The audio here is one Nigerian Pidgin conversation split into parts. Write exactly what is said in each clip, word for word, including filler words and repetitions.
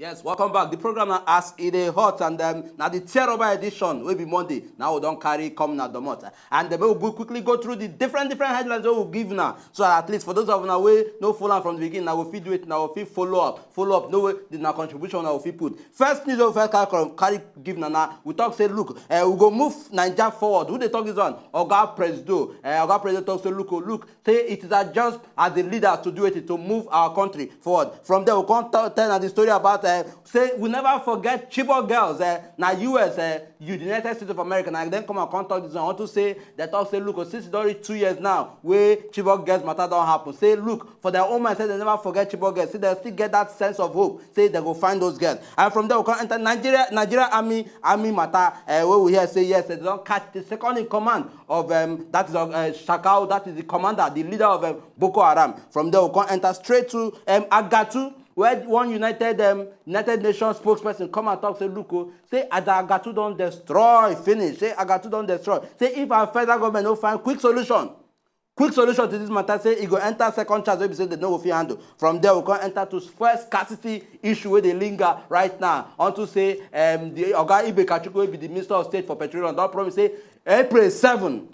Yes, welcome back. The program now as e dey hot and um, now the tear rubber edition will be Monday. Now we don't carry come now the month. And then we will quickly go through the different different headlines we will give now. So at least for those of now we no follow am from the beginning, now we fit do it, now we fit follow up, follow up. No way, the now contribution now we fit put. First news we first carry, carry give now. Now we talk say look, uh, we go move Niger forward. Who they talk this one? Oga Presido. Uh, Oga Presido talk say look, oh, look, say it is a just as the leaders to do it to move our country forward. From there, we come tell, tell the story about uh, say we never forget Chibok girls. Uh, now U S, uh, the United States of America. Now then come and come talk this one. I want to say they talk say look, oh, since it's already two years now, where Chibok girls matter don't happen. Say look, for their own mind, say they never forget Chibok girls. Say they still get that sense of hope. Say they go find those girls. And from there, we come enter Nigeria, Nigeria army, army matter. Uh, where we hear say yes, they don't catch the second in command of um, that is uh, Shakao, that is the commander, the leader of um, Boko Haram. From there, we can enter straight to um, Agatu, where one United um, United Nations spokesperson come and talk say, look, oh, say as Agatu don't destroy, finish. Say Agatu don't destroy. Say if our federal government don't find quick solution, quick solution to this matter, say e go enter second chance wey be say they no go fit handle. From there, we come enter to fuel scarcity issue where they linger right now. Unto say um, the Oga Ibe Kachuku will be the Minister of State for Petroleum. Don't promise say April seven,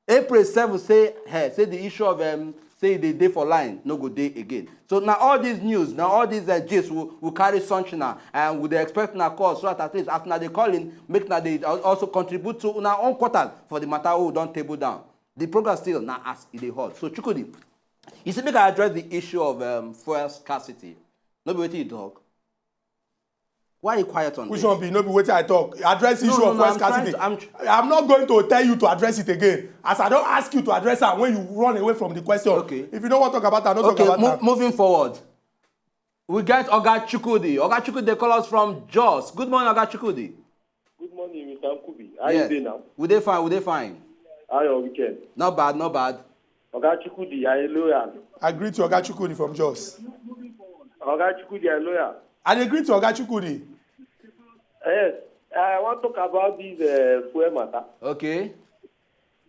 April seven say hey, say the issue of um, say they dey for line no go dey again. So now all these news, now all these uh, gist will, will carry sunshine now, and we dey expect na call so that at least as na dey calling, make na dey al- also contribute to una own quarters for the matter wey we don table down. The program still na as e dey hot. So Chukudi, you see, make I address the issue of um, fuel scarcity. No be wetin you talk. Why you quiet on Which this? One be no be wetin I talk? Address the No, issue no, of no, fuel I'm trying scarcity. to- I'm tr- I'm not going to tell you to address it again. As I don't ask you to address am when you run away from the question. Okay. If you don't want to talk about that, don't Okay, talk about mo- that. Moving forward, we get Oga Chukudi. Oga Chukudi, they call us from Jos. Good morning, Oga Chukudi. Good morning, Mister Nkubi. How Yes. You doing now? We dey fine, we dey fine. How your weekend? Not bad, not bad. Oga Chukudi, I lawyer. I greet you, Oga Chukudi from Jos. Oga Chukudi, I lawyer. I dey greet you, Oga Chukudi. Yes, I want to talk about this uh, fuel matter. Okay.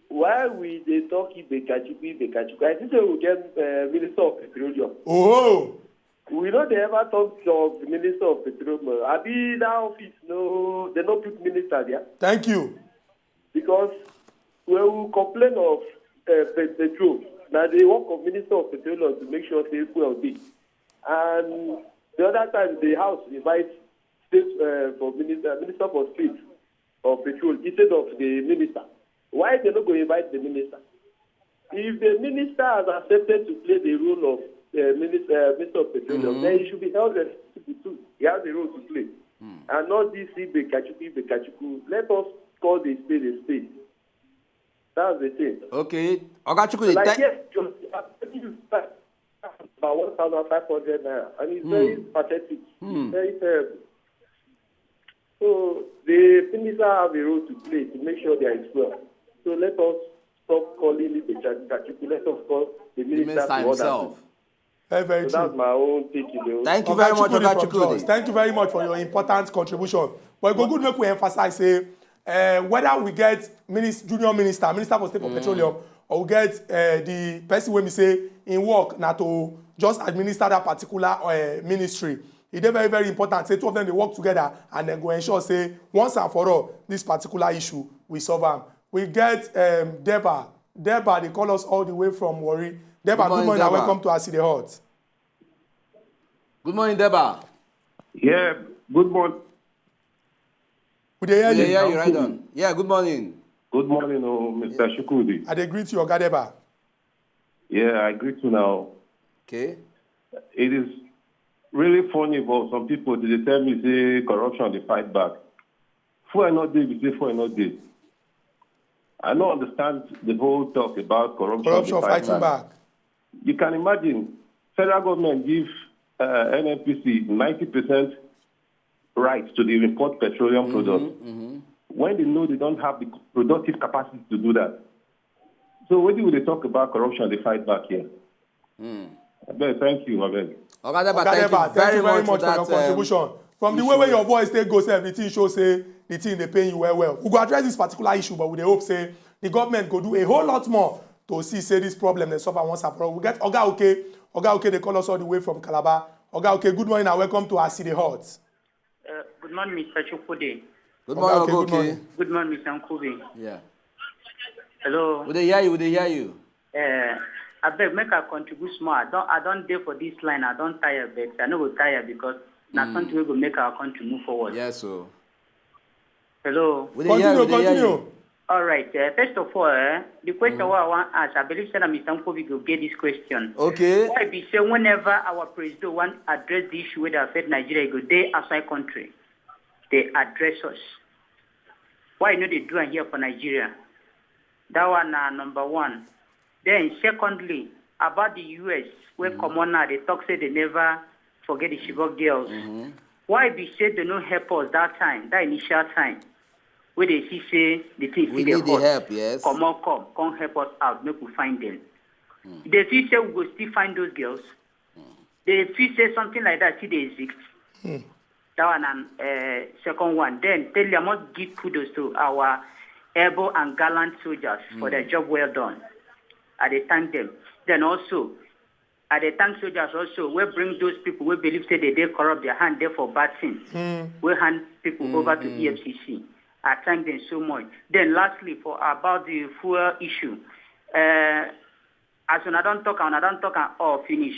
Why we dey talk Ibe Kachuku, Ibe Kachuku? I think say we get uh, Minister of Petroleum. Oh, We no dey ever talk of the Minister of Petroleum. Abi that office no, they no put minister there thank you. Because when we complain of uh, pe- petrol, now the work of Minister of Petroleum to make sure say fuel dey. And the other time the house invite state uh, for minister, minister for state of petrol instead of the minister. Why they no go invite the minister? If the minister has accepted to play the role of uh, minister, uh, minister of petroleum, Mhm. then he should be held responsible too. He has a role to play, and not this Ibe Kachuku, Ibe Kachuku. Let us call the spade a spade. That's the thing. Okay. Oga Chukudi, Like thank- yes, just I'm telling you, about one thousand five hundred naira, and it's very pathetic. Hmm. It's very terrible. So the minister have a role to play to make sure there is well. So let us stop calling it a Kachuku. Let us call the the minister minister to order. Himself. Very, very So true. That's my own take. You know. Thank you very much, Oga From Chukudi. Jos. Thank you very much for your important contribution. But it go good make we emphasize say uh, whether we get minis- junior minister, minister for state for petroleum, or we get uh, the person wey be say in work na to just administer that particular uh, ministry. E dey very very important say two of them dey work together and dem go ensure say once and for all this particular issue we solve am. We get um, Deba. Deba dey call us all the way from Warri. Deba, Good morning, good morning and Deba. Welcome to As E Dey Hot. Good morning, Deba. Yeah, good morning. We dey hear Yeah, you. yeah, you right on. Yeah, good morning. Good morning, oh, Mister Chukudi. I dey greet you, Oga Deba. Yeah, I greet you now. Okay. It is really funny, but some people they tell me say corruption they fight back. Fuel not dey, we say fuel not dey. I don't understand the whole talk about corruption. Corruption dey fight fighting back. You can imagine federal government give uh, N N P C ninety percent rights to the import petroleum products when they know they don't have the productive capacity to do that. So when do they talk about corruption, they fight back here? Abeg, thank you, abeg. Oga Deba, Oga thank, Deba, you very much for that, your um, contribution. From the way issue. Where your voice take go, sef, the thing show say the thing dey pain you well well. We go address this particular issue, but we dey hope say the government go do a whole lot more to see say this problem dey solve am once and for all. We get Oga Oke. Oga Oke dey call us all the way from Calabar. Oga, okay, good morning and welcome to As E Dey Hot. Uh, good morning, Mister Chukwudi. Good Oga, morning, okay, Oga good morning. Oke. Good morning, Mister Nkubi. Yeah. Hello. We dey hear you, we dey hear you. Uh, I beg, make I contribute small. I don't, I don't dey for this line. I don't tire, but I no go tire because na something wey go make our country move forward. Yes, so. Hello. We dey hear Continue, you, we dey hear continue. you. All right. Uh, first of all, uh, the question wey I wan ask, I believe say na Mister Nkubi go get this question. Okay. Why be say whenever our president wan address the issue wey dey affect Nigeria, e go dey outside country, dey address us? Why you no dey do am here for Nigeria? That one na number one. Then secondly, about the U S wey comot now, dey talk say they never forget the Chibok girls. Why be say they no help us that time, that initial time, wey they see say the thing We still need dey the hot? help, yes. Comot come, come help us out, make we find them. They feel say we go still find those girls. They feel say something like that still dey exist. That one and uh, second one. Then tell you, I must give kudos to our able and gallant soldiers for their job well done. I dey thank them. Then also, I dey thank soldiers also wey bring those people wey believe say they dey corrupt, their hand dey for bad thing, wey hand people over to E F C C. I thank them so much. Then lastly, for about the fuel issue, uh, as una don talk am, una don talk am all finish.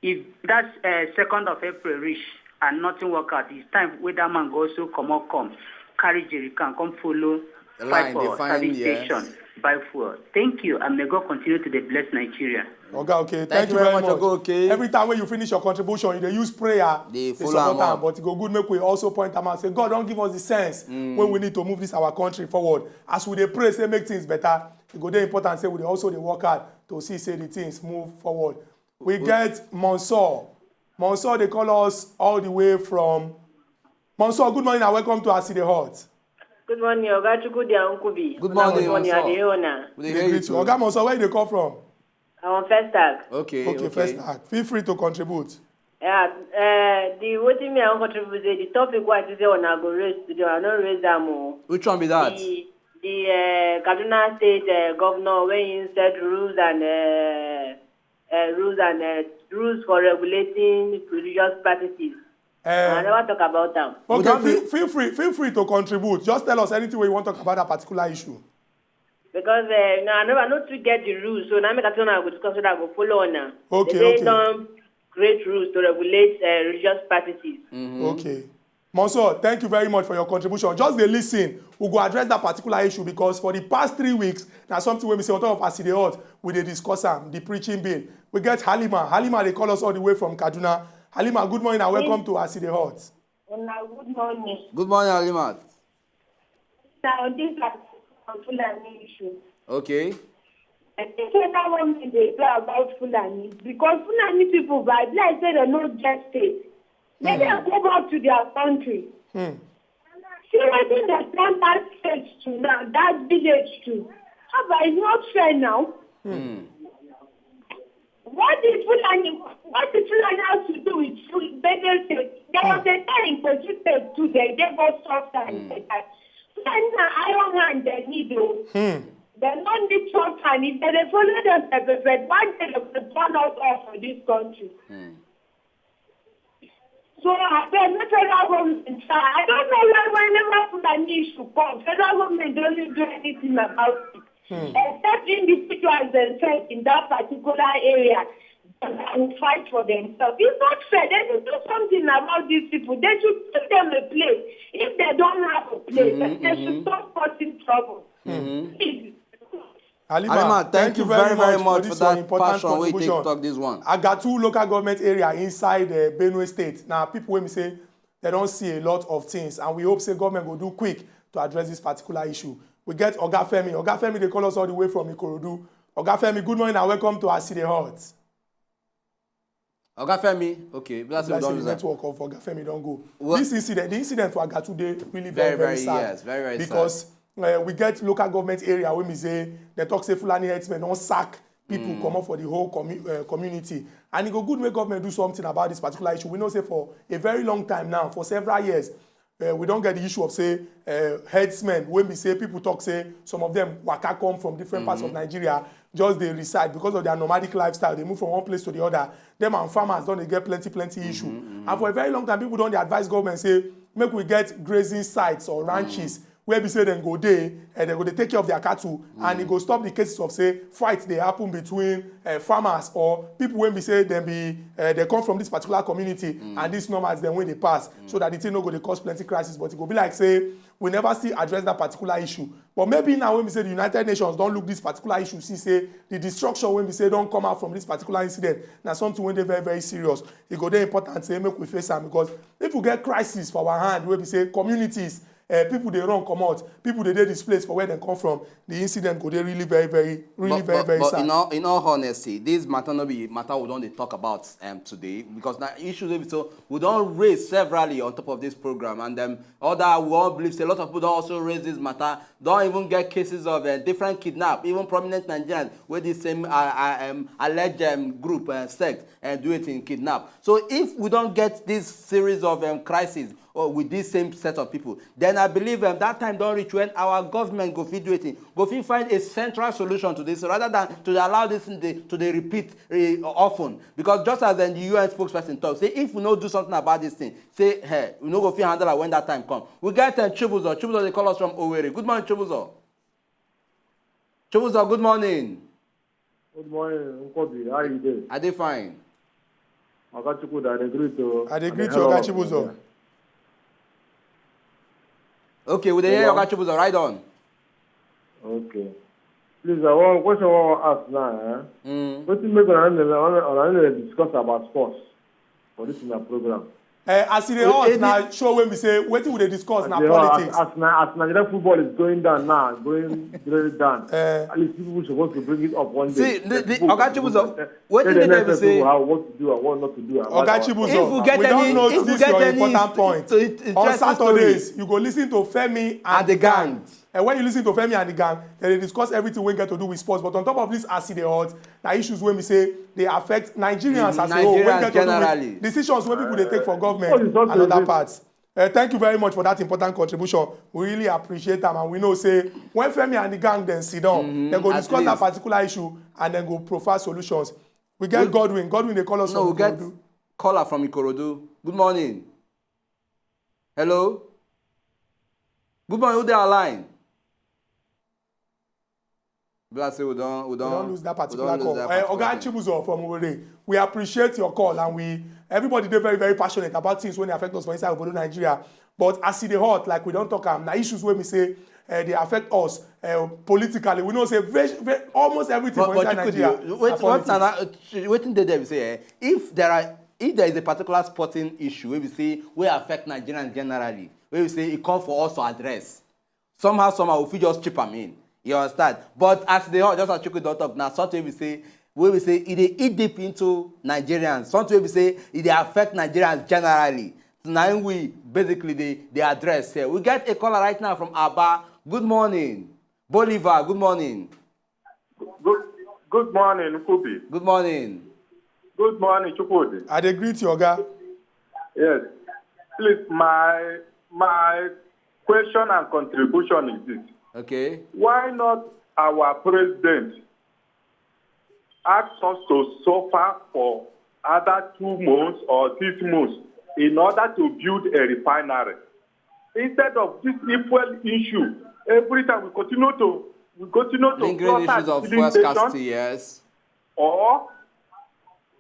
If that uh, second of April reach and nothing work out, it's time wey that man go also comot come, carry jerrycan, come follow The fight line, for dey find, service yes. station, buy fuel. Thank you, and may God continue to dey bless Nigeria. Oga, okay, Thank you very much, Oga Oke. Every time when you finish your contribution, you dey use prayer, Dey dey follow support am am, up. But e go good make we also point am out say God don give us the sense when we need to move this our country forward. As we dey pray say make things better, e go dey important say we dey also dey work hard to see say the things move forward. We get Monsieur. Monsieur dey call us all the way from. Monsieur, good morning and welcome to As E Dey Hot. Good morning, Oga Chukwudi and Nkubi. Good Una morning, Good morning, Monsieur. Adeona. We dey Dey hear you greet you. too. Oga Monsieur, where you dey call from? I want first tag. Okay, Okay, okay. first tag. Feel free to contribute. Yeah, uh, the wetin me I wan contribute say the topic wey I see say una go raise today, I no raise am o. Which one be that? The the uh, Kaduna State uh, governor wey he set rules and uh, uh, rules and uh, rules for regulating religious practices. I Uh, never talk about am. okay, don't feel, be- feel free, feel free to contribute. Just tell us anything wey you wan talk about that particular issue. Because uh, no, I never no too get the rules, so now make I tell una I go discuss so that I go follow una. Okay, They say okay. Don create rules to regulate uh, religious practices. Okay. Monsieur, thank you very much for your contribution. Just dey listen. We go address that particular issue because for the past three weeks, na something wey we say on top of As E Dey Hot, we dey discuss am, the preaching bill. We get Halima. Halima dey call us all the way from Kaduna. Halima, good morning and welcome to As E Dey Hot. Una good morning. Good morning, Alimat. Now this is a Fulani issue. Okay. I think federal government dey do about Fulani because Fulani people by be like say they no get state. Make dem go back to their country. Hmm. See wetin dem plan that state to now, that village to. How about it's not fair now? Hmm. What the Fulani, what the Fulani has to do with Ful- Benue State? There was a time in Kogi State too, they gave us soft and like that. Fulani na iron hand they need o. Hmm. They no need soft hand. If they dey follow them, they go, but one day they go burn us off for this country. So I beg, make federal government try. I don't know why whenever Fulani issue come, federal government don't do anything about it. Except individuals themselves in that particular area that will fight for themselves. It's not fair. They should do something about these people. They should give them a place. If they don't have a place, they should stop causing trouble. Please. Halima, Halima, thank you very, very much for this that your important passion wey you take contribution. Talk this one. Agatu local government area inside uh, Benue State. Now, people wey be say they don see a lot of things, and we hope say government go do quick to address this particular issue. We get Oga Femi. Oga Femi dey call us all the way from Ikorodu. Oga Femi, good morning and welcome to As E Dey Hot. Oga Femi, okay, bless you, Like say don't the lose that. Network of Oga Femi don go. What- This incident, the incident for Agatu dey really Very, very, very, very, sad. Yes, very, very Because sad. Uh, we get local government area wey be say they talk say Fulani herdsmen don sack people comot for the whole commu- uh, community, and e go good make government do something about this particular issue. We know say for a very long time now, for several years, Uh, we don't get the issue of say uh, herdsmen when we say people talk say some of them waka come from different mm-hmm. parts of Nigeria, just they reside because of their nomadic lifestyle, they move from one place to the other. Them and farmers don't they get plenty plenty issue mm-hmm, mm-hmm. And for a very long time people don't they advise government say make we get grazing sites or ranches mm-hmm. Where be say dem go dey and dem go dey take care of their cattle mm. And e go stop the cases of say fight dey happen between uh, farmers or people wey be say dem be uh, dem come from this particular community mm. And these numbers dem wey dey pass mm. So that the thing no go dey cause plenty crisis but e go be like say we never still address that particular issue but maybe now when we say the United Nations don look this particular issue see say the destruction wey we say don come out from this particular incident na something wey dey very very serious e go dey important say make we face am because if we get crisis for our hand wey be say communities uh, people dey run comot people dey dey displaced for where dem come from the incident go dey really very very really but, very but, very but sad. In all, in all honesty, this matter no be matter we don dey talk about um, today because na issues wey be so we don raise severally on top of this program and um, other we all believe say a lot of people don also raise this matter don even get cases of uh, different kidnap even prominent Nigerians wey this same uh, uh, um, alleged um, group uh, sect uh, do it in kidnap so if we don get this series of um, crisis or with this same set of people then I believe um, that time don reach when our government go fit do wetin go fit find a central solution to this rather than to dey allow this thing dey to dey repeat uh, often because just as um, the U N spokesperson talk say if we no do something about this thing say hey, we no go fit handle am when that time come we get um, Chibuzo Chibuzo dey call us from Owerri good morning Chibuzo Chibuzo good morning. Good morning, Nkobi. How you doing? I dey fine. Oga Chukwuda, I dey greet you. I dey greet you, Oga Chibuzo. Okay, we dey hear Oga Chibuzo. Right on. Okay. Please, I want question I want to ask now. Eh? Mm. Wetin make una no dey una no dey discuss about sports for this una program? Uh, as e dey hot na show wey be say wetin we dey discuss na politics. As na as Nigerian football is going down now, going very down. Uh, at least people suppose to bring it up one day. See, the, the, Oga Chibuzo, wetin dey there be say how what to do and what not to do. Oga Chibuzo, if we get we any, don't know if we this get your any important point. On Saturdays, you go listen to Femi and, and the gang. And when you listen to Femi and the gang, they dey discuss everything wey get to do with sports. But on top of this, as e dey hot, na issues wey be say dey affect Nigerians as a whole wey get to do with decisions wey people dey take for government and other parts. Uh, thank you very much for that important contribution. We really appreciate am and we know say when Femi and the gang dem sit down, mm-hmm, dem go discuss that particular issue and dem go profile solutions. We get Godwin. Godwin dey call us from Ikorodu. No, we get caller from Ikorodu. Good morning. Hello? Good morning, who dey our line? Be like say we don we don lose that particular call. Eh, Oga Chibuzo from Owerri, we appreciate your call and we everybody dey very very passionate about things wey dey affect us for inside obodo Nigeria. But as e dey hot, like we don talk am, na issues wey be say eh, dey affect us eh, politically. We know say very, very, almost everything for inside Nigeria na politics. Wetin dey there be say eh, if there are if there is a particular sporting issue wey be say wey affect Nigerians generally, wey be say e come for us to address, somehow somehow we fit just chip am in, you understand? But as the hot just as Chukwu don talk na something wey be say wey be say e dey eat deep into Nigerians, something wey be say e dey affect Nigerians generally. Na im we basically dey dey address here. We get a caller right now from Aba. Good morning. Bolivar, good morning. Good, good morning, Kubi. Good morning. Good morning, Chukwudi. I dey greet you, Oga. Yes. Please, my my question and contribution is this. Okay. Why not our president ask us to suffer for other two months or six months in order to build a refinery? Instead of this fuel issue, every time we continue to we continue to lingering issues of fuel scarcity, yes. Or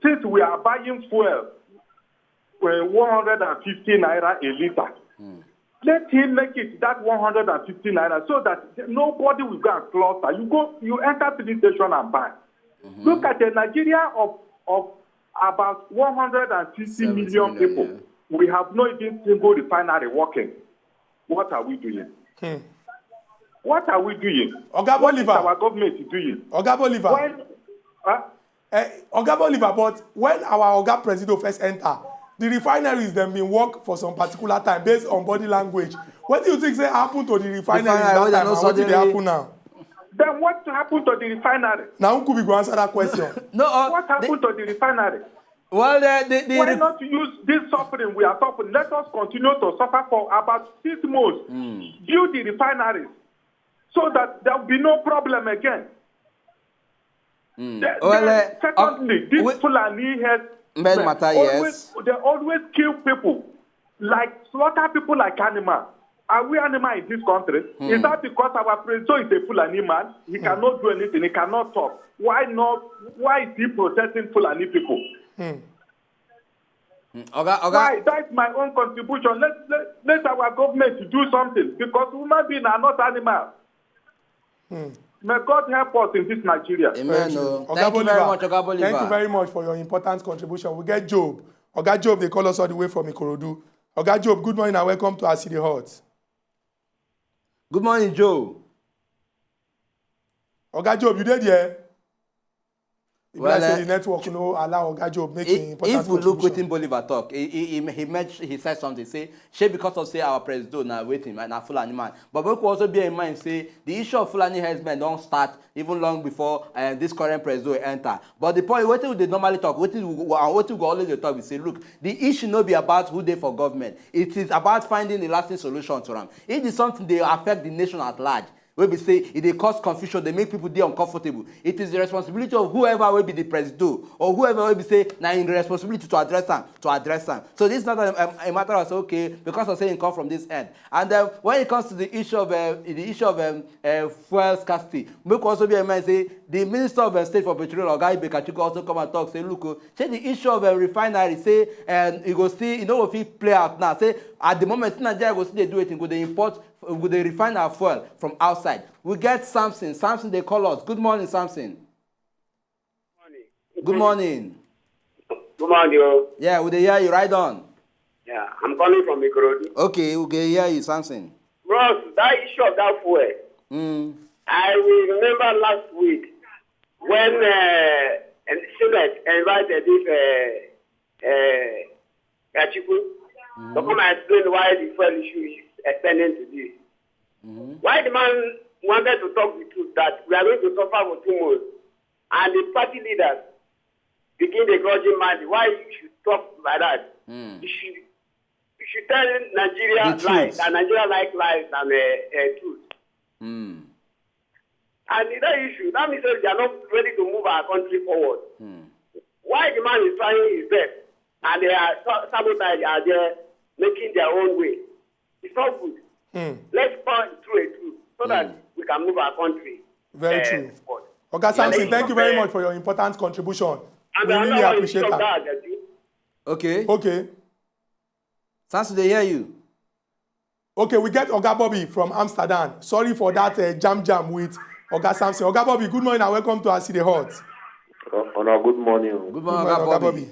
since we are buying fuel for one hundred and fifty naira a liter, mm. Let him make it that one hundred and fifty naira so that nobody will go and cluster. You go, you enter filling station and buy. Mm-hmm. Look at a Nigeria of of about one hundred and fifty million people. Yeah. We have no even single refinery working. What are we doing? Hmm. What are we doing? Oga Bolivar. What is our government doing? Oga Bolivar. When, huh? Eh, Oga Bolivar, but when our Oga Presido first enter, the refineries dem bin work for some particular time based on body language. Wetin you think say happen to the refineries that time and wetin dey happen now? Then what happen to the refinery? Na Nkubi go answer that question. No, uh, what happen to the refinery? Well, the, the, the, Why the- not use this suffering we are suffering? Let us continue to suffer for about six months. Mm. Build the refineries so that there will be no problem again. Mm. The- Well, the- uh, secondly, this we- Fulani has Mbed matter, always, yes. They always kill people, like slaughter people like animals. Are we animal in this country? Hmm. Is that because our president is a Fulani man? He cannot do anything. He cannot talk. Why not? Why is he protecting Fulani people? Mm, Oga, Oga, Why? That's my own contribution. Let, let, let our government do something because human beings are not animals. May God help us in this Nigeria. Amen. Oh. Oga Thank you very Bolivar, much, Oga Bolivar. Thank you very much for your important contribution. We get Job. Oga Job, they call us all the way from Ikorodu. Oga Job, good morning and welcome to Aside Hot. Good morning, Joe. Oga Job, you did there? If Well, I say uh, the network, you know, allow Oga Job make If, an important if we look contribution. Wetin Bolivar talk, he he he, he, mention, he said something. Say, shey because of say our president na wetin, na Fulani man. But make we also bear in mind say the issue of Fulani herdsmen don start even long before uh, this current president enter. But the point, wetin we dey normally talk, wetin we go- and wetin we go always dey talk, we say, look, the issue no be about who dey for government. It is about finding a lasting solution to am. If the something dey affect the nation at large, wey be say e dey cause confusion, dey make people dey uncomfortable, it is the responsibility of whoever wey be the presido or whoever wey be say na im responsibility to address am, to address am. So this is not a, a, a matter of say, okay, because of say im come from this end. And um, when it comes to the issue of uh, the issue of um, uh, fuel scarcity, make we also bear in mind say the minister of uh, state for petroleum, Oga Ibe Kachiko, also come and talk say, look, oh, say the issue of uh, refinery, say um, e go still, e no go fit play out now. Say at the moment, Nigeria go still dey do wetin, go dey import, go dey refine our fuel from outside. We get Samson. Samson dey call us. Good morning, Samson. Good morning. Good morning, oh. Yeah, we dey hear you. Right on. Yeah, I'm calling from Ikorodu. Okay, we dey hear you, Samson. Bros, that issue of that fuel, Mm. I will remember last week when uh, and Senate invited this uh, uh, Kachiku to come and explain why the fuel issue is extending to this. Mhm. Why the man wanted to talk the truth that we are going to suffer for two months, and the party leaders begin the grudging mind. Why you should talk like that? Mm. You should you should tell Nigeria The lies, truth. And Nigeria like lies and uh, uh, truth. Mm. And in that issue, that means that they are not ready to move our country forward. Mm. Why the man is trying his best and they are sa- sabotage are there making their own way? It's not good. Hmm. Let's find through a truth so that Mm. we can move our country Very uh, true. forward. Oga Samson, let's thank you very compare- much for your important contribution. And We another really one is appreciate Trump that. That, that you- Okay. Okay. Samson dey hear you. Okay, we get Oga Bobby from Amsterdam. Sorry for that uh, jam jam with Oga Samson. Oga Bobby, good morning and welcome to Aside Hot. Uh, Una, good morning. Good Good morning, morning, Oga Bobby.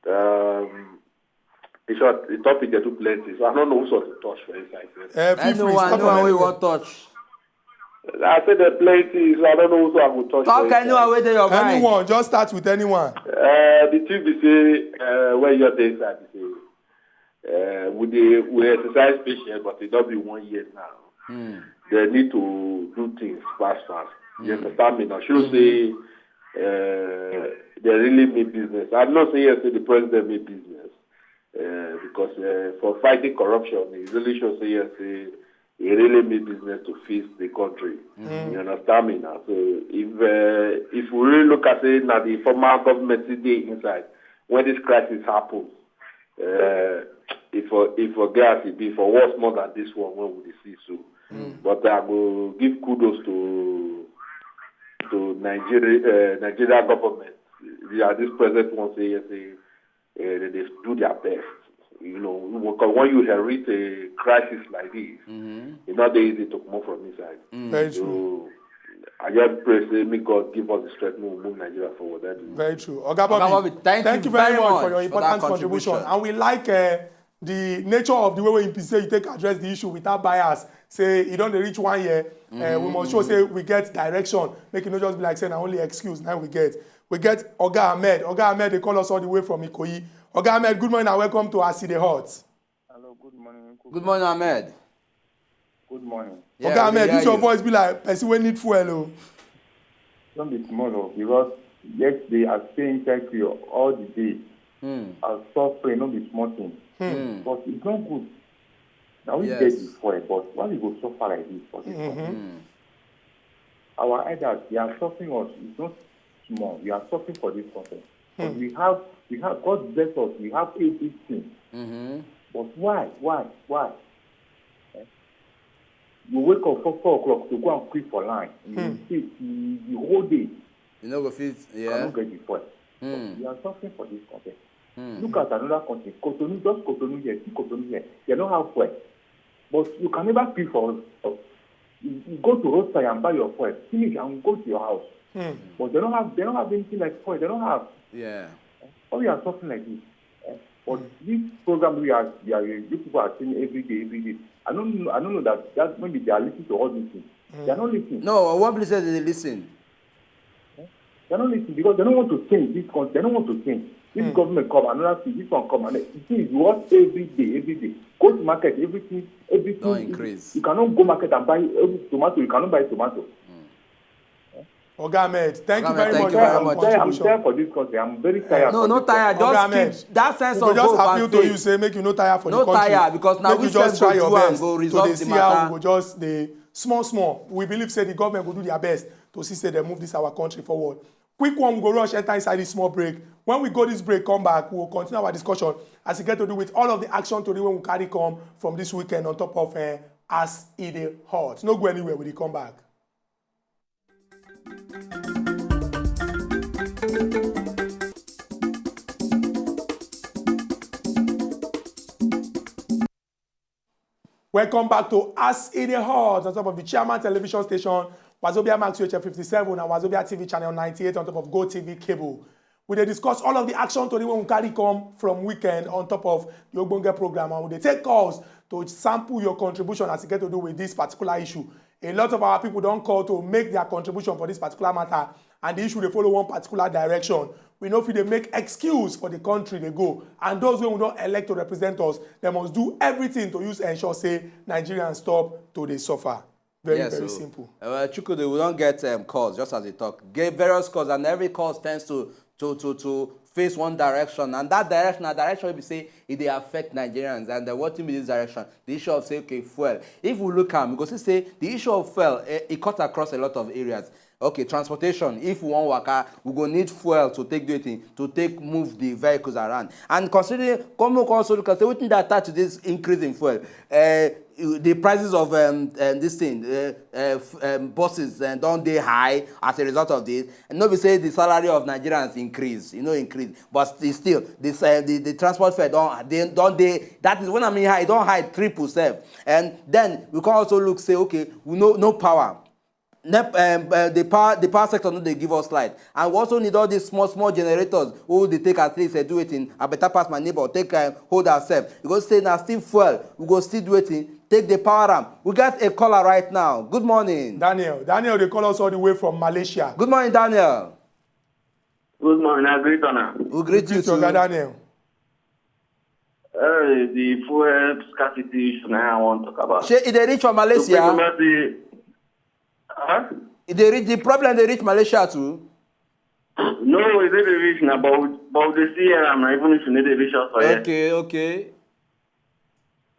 Um, in short, the topic dey too plenty, so I don't know who sort to touch for inside first. Uh, feel free, Anyone, start from anyone wey you anywhere. wan touch. I say the plenty, so I don't know who sort to touch. Talk for anyone inside. wey dey your mind. Anyone, just start with anyone. Uh, the thing be say, uh, when you're there inside, be say, uh, we dey we exercise patience, but it don't be one year now. Mm. They need to do things fast, fast. You understand me now? Should say uh, they really mean business. I know say yes, say the president mean business uh, because uh, for fighting corruption, it really shows say yes, say he really mean business to fix the country. You understand me now? So if uh, if we really look at it now, the former government today inside when this crisis happens, uh, if for if for gas it be for worse more than this one when we dey see so. But I go give kudos to to Nigeria uh, Nigeria government. Yeah, this present one say yes, say uh, they dey do their best. You know, because when you inherit a crisis like this, it's not that easy to come from inside. Very true. So I just pray say may God give us the strength to move Nigeria forward. That is Very true. Oga Oga Bobby, Bobby, thank you you very very much much for your for important that contribution. contribution. And we like uh, the nature of the way we say you take address the issue without bias. Say you don't reach one year. Uh, we must show say we get direction. Make it not just be like saying only excuse now we get. We get Oga Ahmed. Oga Ahmed, they call us all the way from Ikoyi. Oga Ahmed, good morning and welcome to Aside Hot. Hello, good morning. Good morning, Ahmed. Good morning. Yeah, Oga we Ahmed, dey this hear your you. Voice be like person wey need fuel o. Don't be small o, because Yesterday, I stay inside Creole all the day. Hmm. I suffering, no be small thing. Hmm. But it's not good. Now we Yes. get the fuel, but why we go suffer like this for this country? Hmm. Our elders, they are suffering us. It's not small. We are suffering for this country. But we have, we have, God bless us. We have everything. Hmm. But why, why, why? Eh? You wake up four, four o'clock to go and queue for line. You Hmm. sit the, the whole day. You no go fit. You Yeah. cannot get the fuel. Hmm. We are suffering for this country. Hmm. Look at another country, Cotonou, just Cotonou here, see Cotonou here. They don't have fuel. But you can never pay for you, you go to roadside and buy your fuel. Finish and go to your house. Hmm. But they don't have they don't have anything like fuel. They don't have Yeah. Why we are suffering like this? Eh? But this program we are, we are you people are seeing every day, every day. I don't know, I don't know that that maybe they are listening to all these things. They are not listening. No, one place they listen. They are not listening because they don't want to change this country. They don't want to change. This government come, another thing, this one come, and it is what every day, every day. Go to market, everything, everything. Don't increase. You cannot go market and buy every tomato. You cannot buy tomato. Oga Ahmed, thank Oga you Ahmed, very thank much you for very your much. I'm tired, I'm contribution. tired for this country. I'm very tired. No, for no this tired. Oga Just Ahmed, keep that sense We of go just hope and appeal to faith. You, say make you no tire for No the country. tire, because now Make we you just sef go try your do am, best go to resolve dey the see how matter. We go just dey small small. We believe say the government go do their best to see say they move this our country forward. Quick one, we go rush enter inside this small break. When we go this break, come back, we will continue our discussion as e get to do with all of the action tori wey we carry come from this weekend on top of uh, as e dey hot. No go anywhere, we dey come back. Welcome back to As E Dey Hot on top of the Chairman Television Station, Wazobia Max U H F fifty-seven and Wazobia T V channel ninety-eight on top of Go T V cable. We dey discuss all of the action tori wey we carry come from weekend on top of the Ogbonge program, and we dey take calls to sample your contribution as e get to do with this particular issue. A lot of our people don call to make their contribution for this particular matter, and the issue dey follow one particular direction. We no fit dey make excuse for the country dey go, and those wey we don elect to represent us, dem must do everything to use ensure say Nigerians stop to dey suffer. Very, Yes, very so, simple. Uh, well, Chukwude, we don get um, calls, just as you talk. Get various calls, and every call tends to to to to face one direction, and that direction, na direction wey be say e dey affect Nigerians. And uh, wetin be this direction? The issue of say, okay, fuel. If we look am, we go see say the issue of fuel, eh, e cut across a lot of areas. Okay, transportation. If we wan waka, we go need fuel to take do anything, to take move the vehicles around. And considering, come, we also look and say wetin dey attach to this increase in fuel. Uh, the prices of um, um, this thing, uh, uh, f- um, buses, uh, don dey high as a result of this. And no be say the salary of Nigerians increase, e no increase, but e still this uh, the, the transport fare don dey don dey. That is when I mean high, e don high triple sef. And then we can also look say, okay, we no no power. Nep, um, uh, the power the power sector no dey give us light, and we also need all these small small generators who dey take at least uh, do wetin, I better pass my neighbor, take uh, hold ourselves. We go say na still fuel, we go still do wetin, take the power am. We get a caller right now. Good morning. Daniel, Daniel, they call us all the way from Malaysia. Good morning, Daniel. Good morning, I greet Honor. We greet you Greet your too. guy Daniel. Uh, the fuel scarcity issue now I want to talk about. Shey e dey reach for So, Malaysia? pretty much the, huh? E dey reach, the problem dey reach Malaysia too? No, it didn't reach now, but we, but they see here, and even if you need to reach us for here. Okay, okay.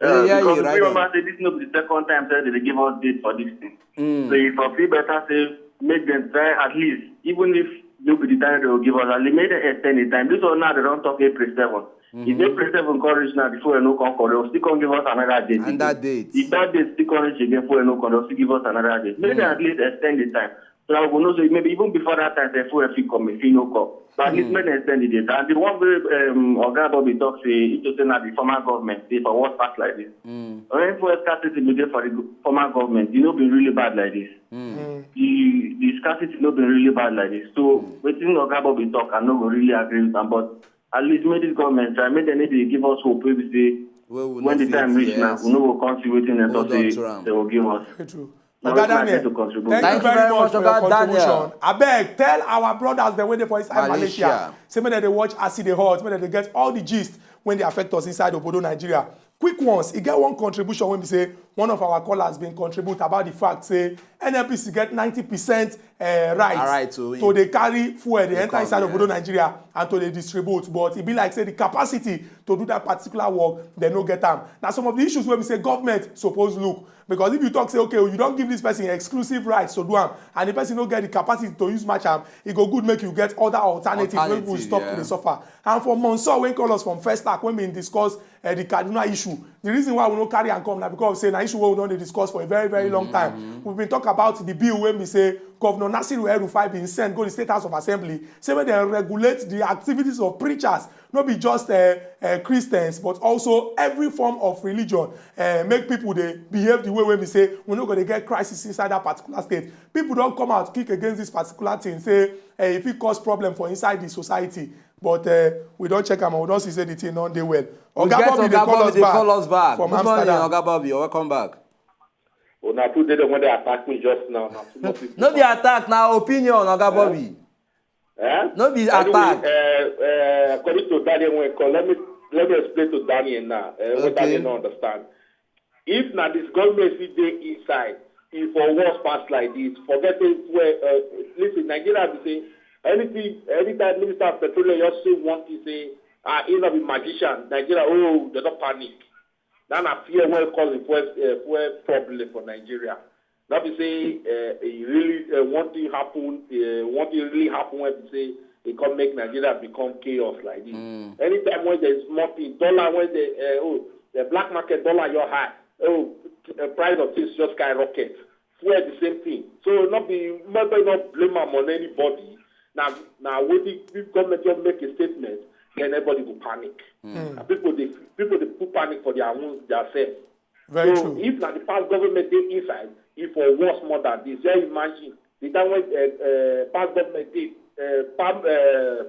Uh, Yeah, because you we right. remember say this no be the second time say they dey give us date for this thing. Mm. So if I feel better, say make them try at least, even if no be the time they will give us, at least make them extend the time. This one now they don't talk April seven. If April seven come reach now, before they no come correct, they still come give us another date. Another date. If that date still come reach again, before they no come, they still give us another date. Make them at least extend the time. So I will know say maybe even before that time, say fuel fit come, if fit no come. But at least make them extend the date. And the one way um, Oga Bobby talk say, it to say na the former government dey for worse pass like this. Mm. When fuel scarcity be there for the go- former government, e no be really bad like this. Mm. The the scarcity no be really bad like this. So wetin Oga Bobby talk, I no go really agree with am. But at least make this government try, make dem need to give us hope. Wey be say Wey we when no the time fit, reach now, yes. we no go come see wetin dem Hold talk on say to am. They will give us. Very true. Na Oga wetin I get Daniel, to contribute. thank, Thank you you very very much much, for your Oga Daniel. Contribution. Abeg, tell our brothers dem wey dey for inside Malaysia. Malaysia. Say make dem dey watch As E Dey Hot, make dem dey get all the gist wey dey affect us inside obodo Nigeria. Quick ones, e get one contribution wey be say One of our callers been contribute about the fact say N N P C get ninety percent uh, right, Alright, so to dey carry fuel dey enter come, inside yeah. obodo Nigeria and to dey distribute, but e be like say the capacity to do that particular work, dem no get am. Na some of the issues wey be say government suppose look, because if you talk say, okay, you don give this person exclusive rights to do am, and the person no get the capacity to use match am, e go good make you get other alternatives wey people Alternative, stop yeah. to dey suffer. And for Monsor wey call us from First Act, when we discuss uh, the Kaduna issue, the reason why we no carry am come na because say na issue wey we don dey discuss for a very, very long time. We been talk about the bill wey be say Governor Nasiru El-Rufai been send go the State House of Assembly, say make dem regulate the activities of preachers, no be just uh, uh, Christians, but also every form of religion. Uh, make people dey behave the way wey be say we no go dey get crisis inside that particular state. People don come out kick against this particular thing, say uh, e fit cause problem for inside the society. But uh, we don check am and we don see say the thing don dey well. We get Bobby dey Oga call Bobby us dey back call us back. from Good morning, Amsterdam. Oga Bobby. You're welcome back. Una too dey there when they attack me just now. Na too much people. No be attack, na opinion, Oga Bobby. Eh? No be Anyway, attack. Uh, uh, according to Daniel, when call, let me let me explain to Daniel now. Uh, what Okay. Daniel no understand. If na this government fit dey inside, e for worse pass like this. Forget it. Well, uh, listen, Nigeria be say anything, anytime Minister of Petroleum just say one thing, say ah, he no be magician. Nigeria, oh, they don't panic. That na fear wey cause the first uh, fuel problem for Nigeria. No be say uh, e really uh, one thing happen, uh, one thing really happen wey be say e come make Nigeria become chaos like this. Anytime when there is small thing, dollar when the uh, oh the black market dollar your high, oh uh, price of things just skyrocket. Fuel the same thing. So no be maybe not blame am on anybody. Now now when the government just make a statement, then everybody go panic. And people dey people dey put panic for their own their self. Very so true. If na the past government dey inside, e for worse more than this. Just imagine the time when uh, uh, past government dey uh, palm uh,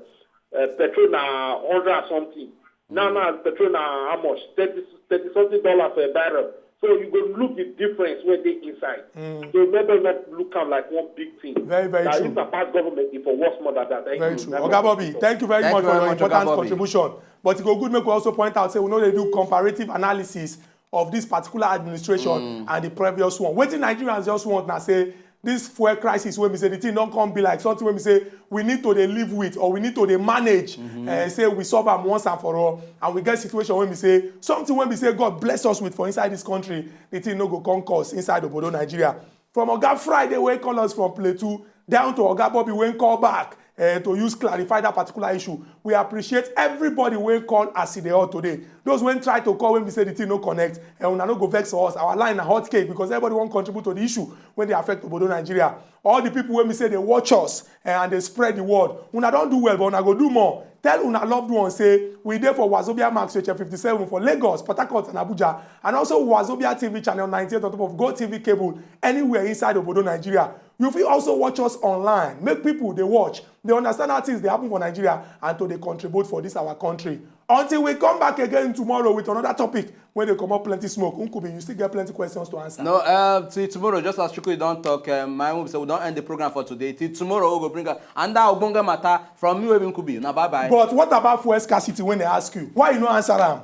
uh, petrol na hundred and something. Now now petrol na how much? Thirty thirty something dollar per barrel. So you go look the difference wey dey inside. So maybe not look am like one big thing. Very, very Now, true. If na past government, e for worse more than that. Thank Very you. true. That's Oga all. Bobby, thank you very Thank much you for very your much, Oga important Bobby. Contribution. But e go good make we also point out say we no dey do comparative analysis of this particular administration and the previous one. Wetin Nigerians just want na say this fuel crisis wey be say the thing don come be like something wey be say we need to dey live with or we need to dey manage. Eh, say we solve am once and for all, and we get situation wey be say something wey be say God bless us with for inside this country, the thing no go come cause inside obodo Nigeria. From Oga Friday wey call us from Plateau down to Oga Bobby wey call back uh, to use clarify that particular issue. We appreciate everybody wey call as e dey hot today. Those wey try to call wey be say the thing no connect, and una no go vex for us. Our line na hot cake because everybody wan contribute to the issue wey dey affect obodo Nigeria. All the people wey be say dey watch us uh, and dey spread the word, una don do well, but una go do more. Tell una loved ones say we dey for Wazobia Max H F fifty-seven for Lagos, Port Harcourt and Abuja, and also Wazobia T V channel ninety-eight on top of Go T V cable anywhere inside obodo Nigeria. You fit also watch us online. Make people dey watch, dey understand how things dey happen for Nigeria, and to dey contribute for this our country. Until we come back again tomorrow with another topic wey dey comot plenty smoke. Nkubi, you still get plenty questions to answer. No, uh, till tomorrow, just as Chukwuyi don talk, um, my move say we don end the program for today. Till tomorrow, we go bring another ogbonge matter from me, Nkubi. Now, bye bye. But what about fuel scarcity wey dem ask you? Why you no answer am?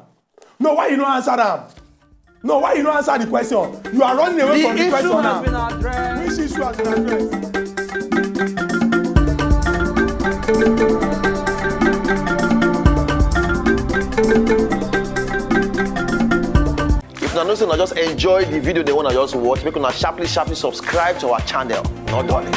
No, why you no answer am? No, why you no answer the question? You are running away The from the issue question has now. Been addressed. Which issue has been addressed? If una know say una just enjoy the video dem wey una just watch, make una sharply sharply subscribe to our channel. No dulling.